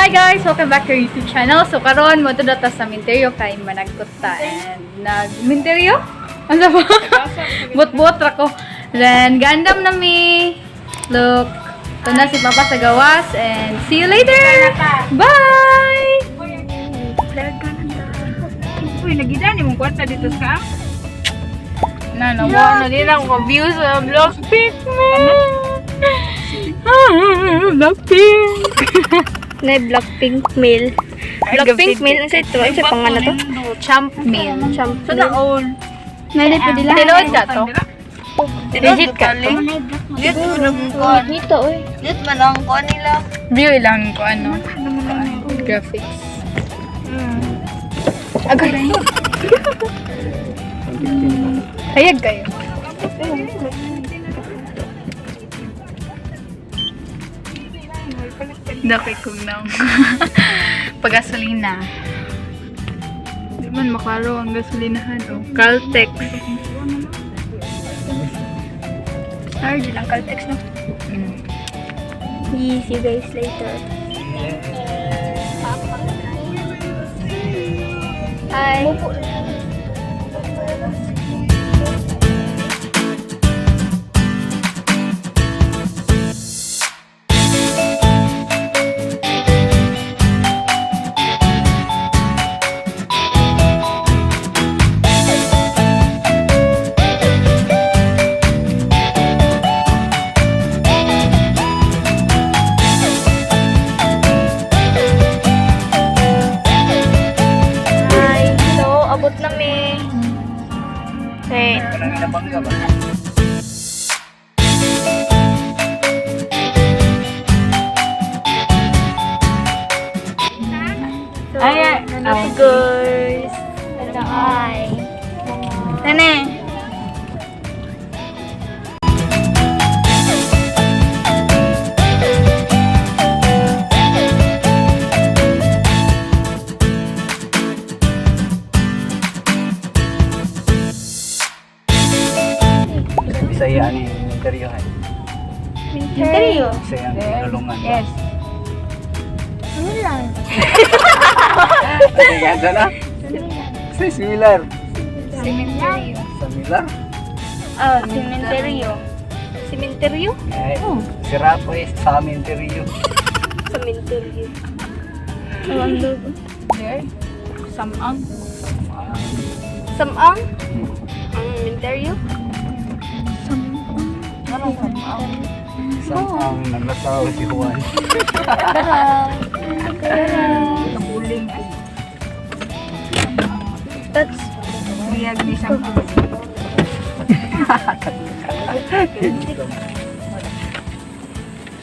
Hi guys! Welcome back to our YouTube channel. So karon mo ta sa Minterio kay managkot ta and nag Minterio? Ano ba? Bot-bot ra ko. Then gandam na mi. Look. Ito na si Papa sa gawas and see you later. Bye! Uy, nagida ni mong kwarta dito sa Na na wa na din ako views sa Blackpink man. Ah, Blackpink. Na Blackpink mail. Blackpink mail ang sa ito. Ang sa pangalan to. Champ mail. Champ. Sana all. Nali pa dila. Tinuod ka to? Legit ka to? Dito man ang kuan. Dito oy. Dito man ang kuan nila. View lang ko ano. Graphics. Agay. Hayag kayo. Daki kong nang pagasolina. Di man maklaro ang gasolinahan. Oh. Caltex. Sorry lang Caltex no. See you guys later. Hi. Hi. So, abot na mi. Okay. Parang inabangga ba? So, Ay, ay. ano guys. Ay. Nene. Bisaya ni Minteryo hay. Minteryo. Bisaya ang pinulungan. Yes. Ano lang? Ay, ganda na. Sa similar. Cemetery. Similar? Ah, cementerio. Cementerio? Ay, sira po eh, sa Minteryo. Cementerio. There. Samang. Samang? Ang cementerio? Anong samang? Samang naglasaw si Juan. Kabuling. Ay, That's buyag ni samang.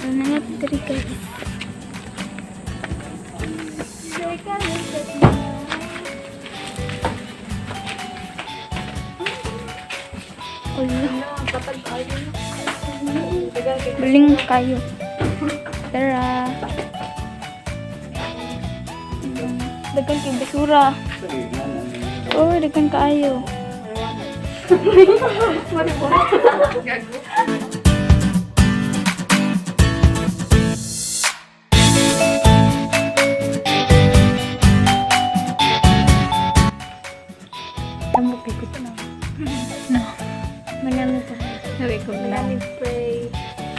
Ano nga diri guys. Buling kayo. Tara. Dagan kay basura. Oh, dagan kaayo. Tambok ko to na. No. Manami pa. Sabi ko na. Manami pray.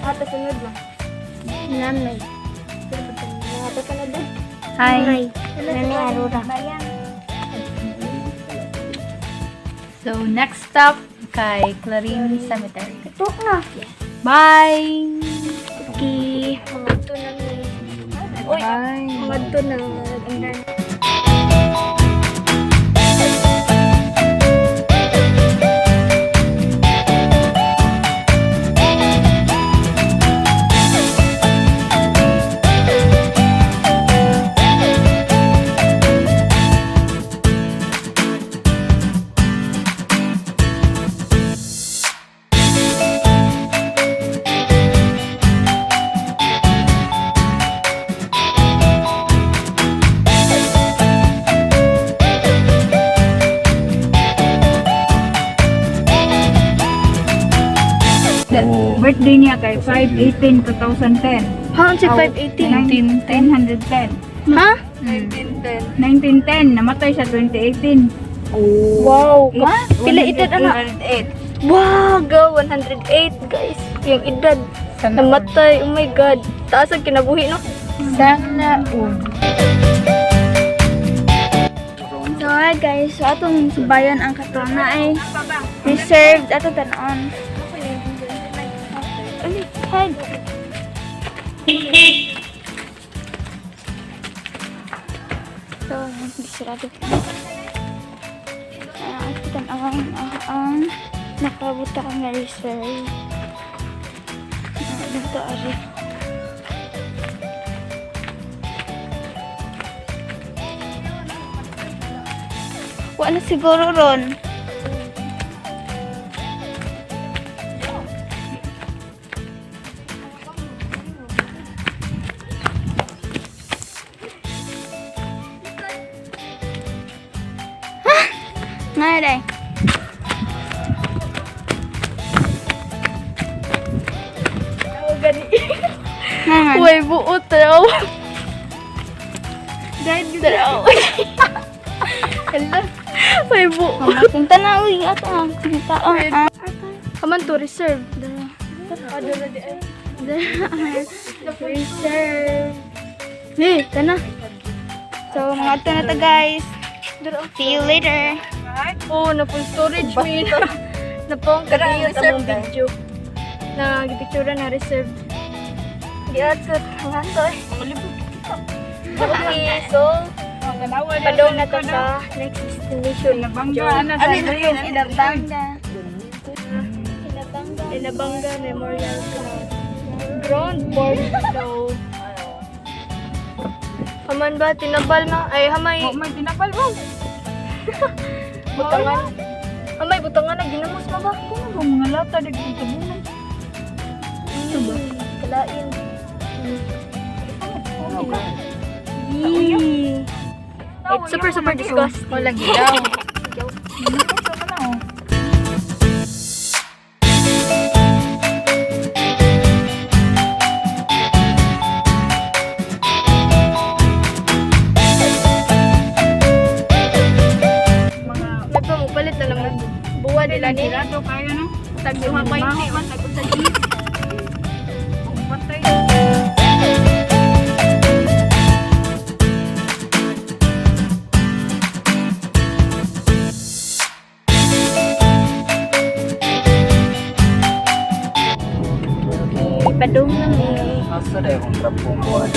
Ata sunod ba? Manami. Ata sunod ba? Hi. Manami Aurora. So next stop kay Clarin Cemetery. Ito na. Bye! Okay. Mga to na mi. Uy, Bye! mga to na. Birthday niya kay 5/18/2010. Ha, si 518. 910. Ha? 1910. 1910. Namatay siya 2018. Wow. Pila edad ana? 108. Wow, go 108 guys. Yung edad. Namatay. Oh my God. Taas ang kinabuhi, no? Sana all. So, hi guys. So, atong subayon ang katong na ay reserved ato tanon. Ay, head. So, gisirado. Ah, ato tan-awon ang nakabuta nga reserve. Ah, dito ari. Wala siguro ron. Hah? Ngay đây. Ngay. Uy, buot raw. Taraw. Hala. Uy, buot. Punta na uy ato ang tao. Kaman to reserve. Reserve. Eh, tana. So, mga ato na to guys. See you later. Oh, na full storage min. Napong kadiyot among video. Na gipicture na reserved. Di ato nga to eh. Okay, so padong na to sa next destination. Nabangga na sa Ano yun? Inabanga. Inabanga. Inabanga Memorial Ground. Ground board daw. Haman ba? Tinabal ma? Ay, hamay. Oh, may tinapal mo. Butangan. Hamay, butangan na. Ginamos ma ba? Ano ba mga lata dito tabunan? Kalain. Yee. It's super, super disgusting. Wala gilaw. May pa mo palit na lang buwan nila ni. Sirado kayo no? Tag duha pa yun. Tag usa jeep. Patay. Okay, padong na mi. Asa na yung trapong Juan?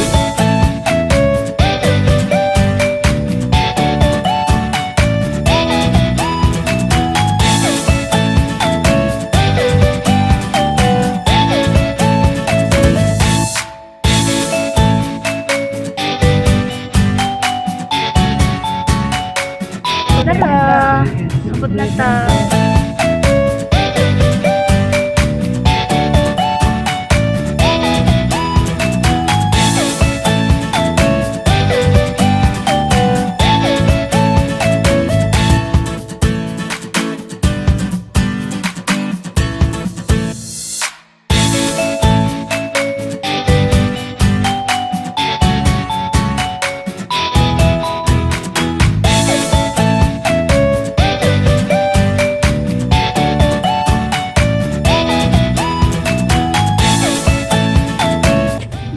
Na ta. Abot na ta.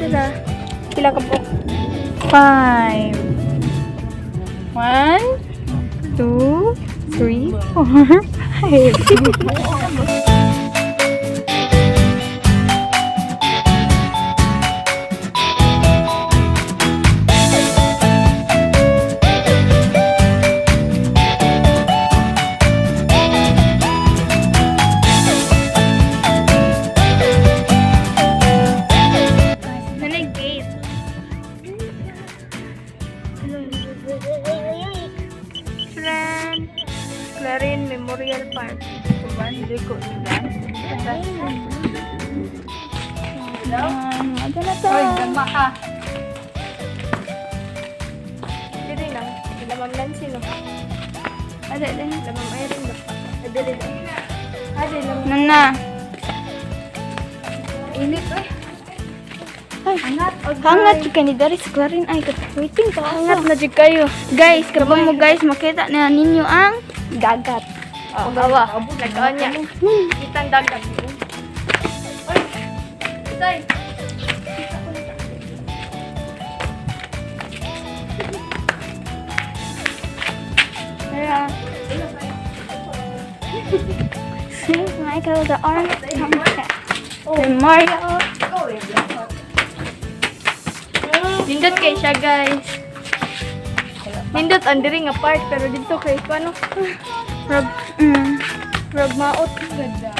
Dala. Pila ka po? 5. 1, 2, 3, 4, 5. Nanay gate. Tran. Clarin Memorial Park. Ano na to? Oy, gagma ka. Dili lang. Sila Ma'am Nancy no. Ada din. Sila Ma'am Irene ba? Ay, dili lang. Ade lang. Nana. Init eh. Hangat. Hangat jud kani dari sa Clarin ay waiting ka. Hangat na jud kayo. Guys, kabang mo guys, makita na ninyo ang dagat. Oh, awa. Nagkaan niya. Kitang dagat. Tay. Tara. Saint Michael the Archangel. Memorial. Nindot kay siya, guys. Nindot ang diri nga part pero dito kay paano? Rag rag maot. Ganda.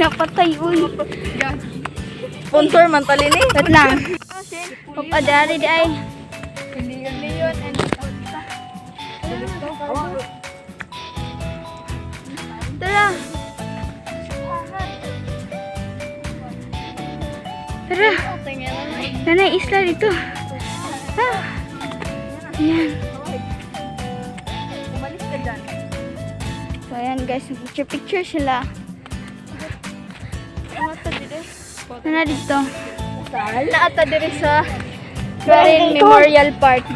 Napatay uy. Sponsor man tali ni. Wait lang. Papadari di ay. Leon and Tara. Tara. Nanay isla dito. Ah. Ayan. Umalis ka dyan. So ayan guys, picture picture sila. Nana dito. Naata diri sa Clarin Memorial Park.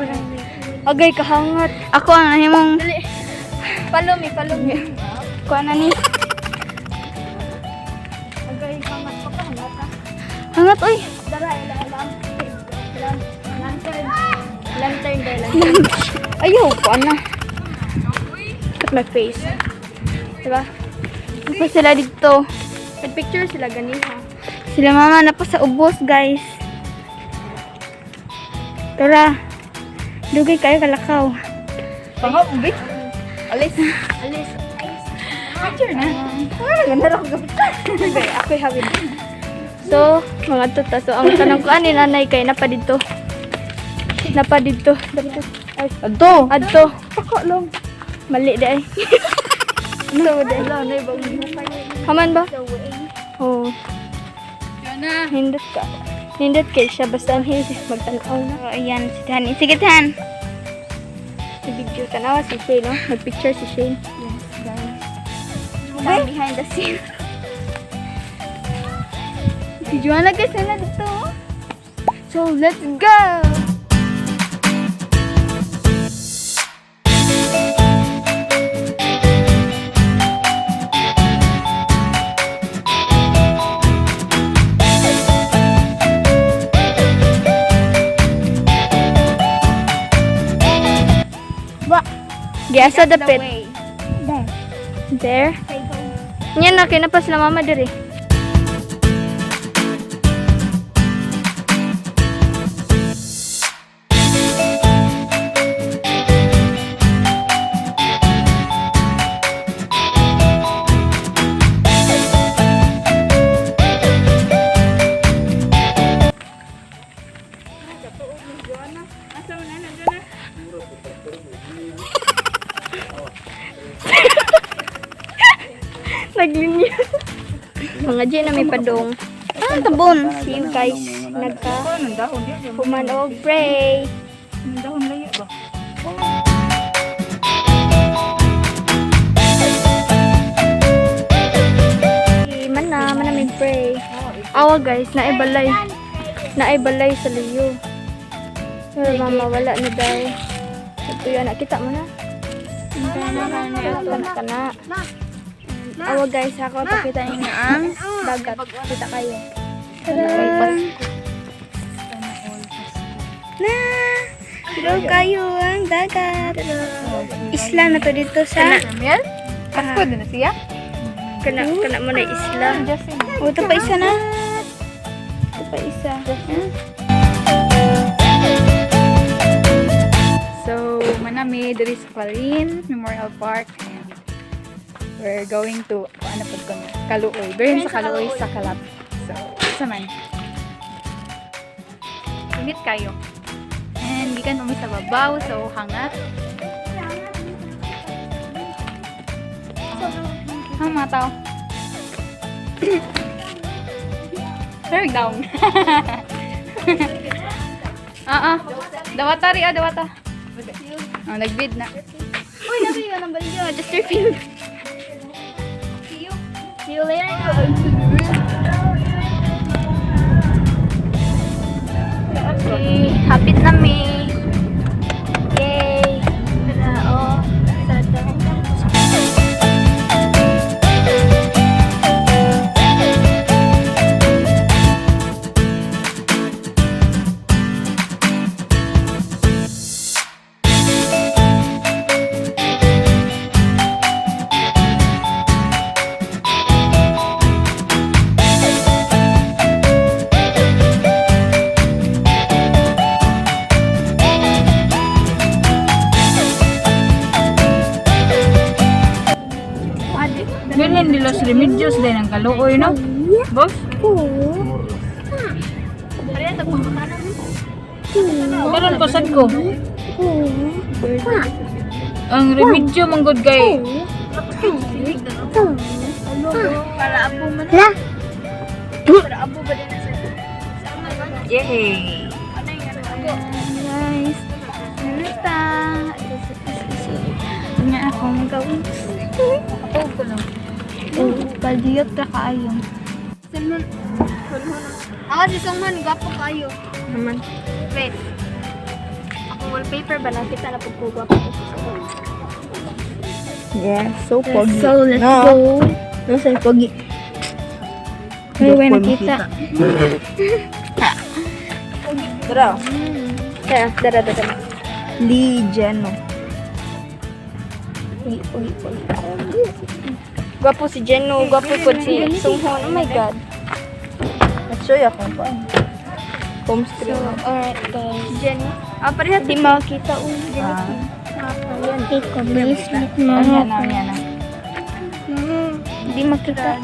Agay kahangat. Ako ang nahimong Palumi, palumi. kuha na ni. Agay hangat pa ka hangat. Hangat oy. Dara ila alam. Lantern. Lantern dahil. Ayaw ko na. Look at my face. Diba? Napa sila dito. Nag-picture sila ganiha. Sila mama na pa sa ubos, guys. Tara. Dugay kayo kalakaw. Pangop bi. Alis. Alis. Picture na. Ah, ganda ra ko gapit. Okay, ako'y hawin. So, mga tuta. So, ang tanong ko, ani nanay kay napa dito. Napa dito. Dapit. Ay, Adto. adto. Pako lang. Mali di ay. So, di. Haman ba? Oo. Yana. Nindot ka. Nindot kay siya. Basta ang hilis magtanaw na. So, ayan, si Tan. Sige, Tan. Si video tanawa si Shane, no? Nagpicture si Shane. Yes, guys. Some behind the scene. Si Joanna guys, na dito. oh. So, let's go! Ba, Giasa dapit. There. There. Yan na, kinapas na mama diri. Naglinya. Mga G na may padong. Ah, tabon. See you guys. Nagka human og pray. Dahon layo ba? Mana, mana may pray. Awa guys, naay balay. Naay balay sa liyo. Pero mama wala na daw. Ito yun, nakita mo na. Kana kana. Awa guys, ako pakita ninyo ang dagat. Kita kayo. Tada! Na! Pero kayo ang dagat. Isla na to dito sa... Mel? Pasko din na siya? Kana kana mo na isla. Justin. Oh, ito pa isa na. Ito pa isa. So, manami diri sa Clarin Memorial Park and we're going to ano pud ko Kaluoy. Diri sa Kaluoy sa Kalap. So, sa man. Init kayo. And gikan pa mi sa babaw, so hangat. Ang mga tao. Turn down. Ah ah. Dawata ri ah, dawata. Oh, nagbid na. Uy, nabi ka ng baligya. Chesterfield. See you. See you later. Okay, hapit na mi. Yay. Tara, oh. Sada. Bilhin nila sa Remedios din ang kaluoy, no? Boss? Karon pasad ko. Ang remedyo manggod kay Para abo man. La. Para abo ba din sa Yay! Guys, nalita. Nga ako magawin. Oh, paliyot ra kaayo. Ako si Songman, gwapo kaayo. Naman. Wait. Ako wallpaper ba nakita na pag ko gwapo ko si Songman. Yeah, so pogi. So, let's No. go. No, say pogi. Ay, wala nakita. Tara. Tara, tara, tara. Lee Jeno. Uy, uy, uy. Gwapo si Jeno, gwapo po si Sunghon. Oh my God. Let's show you akong pa. Home So, screen. alright guys. Jenny. Ah, pareha di makita. Oh, Jenny. Ano yan, ano yan. Di makita.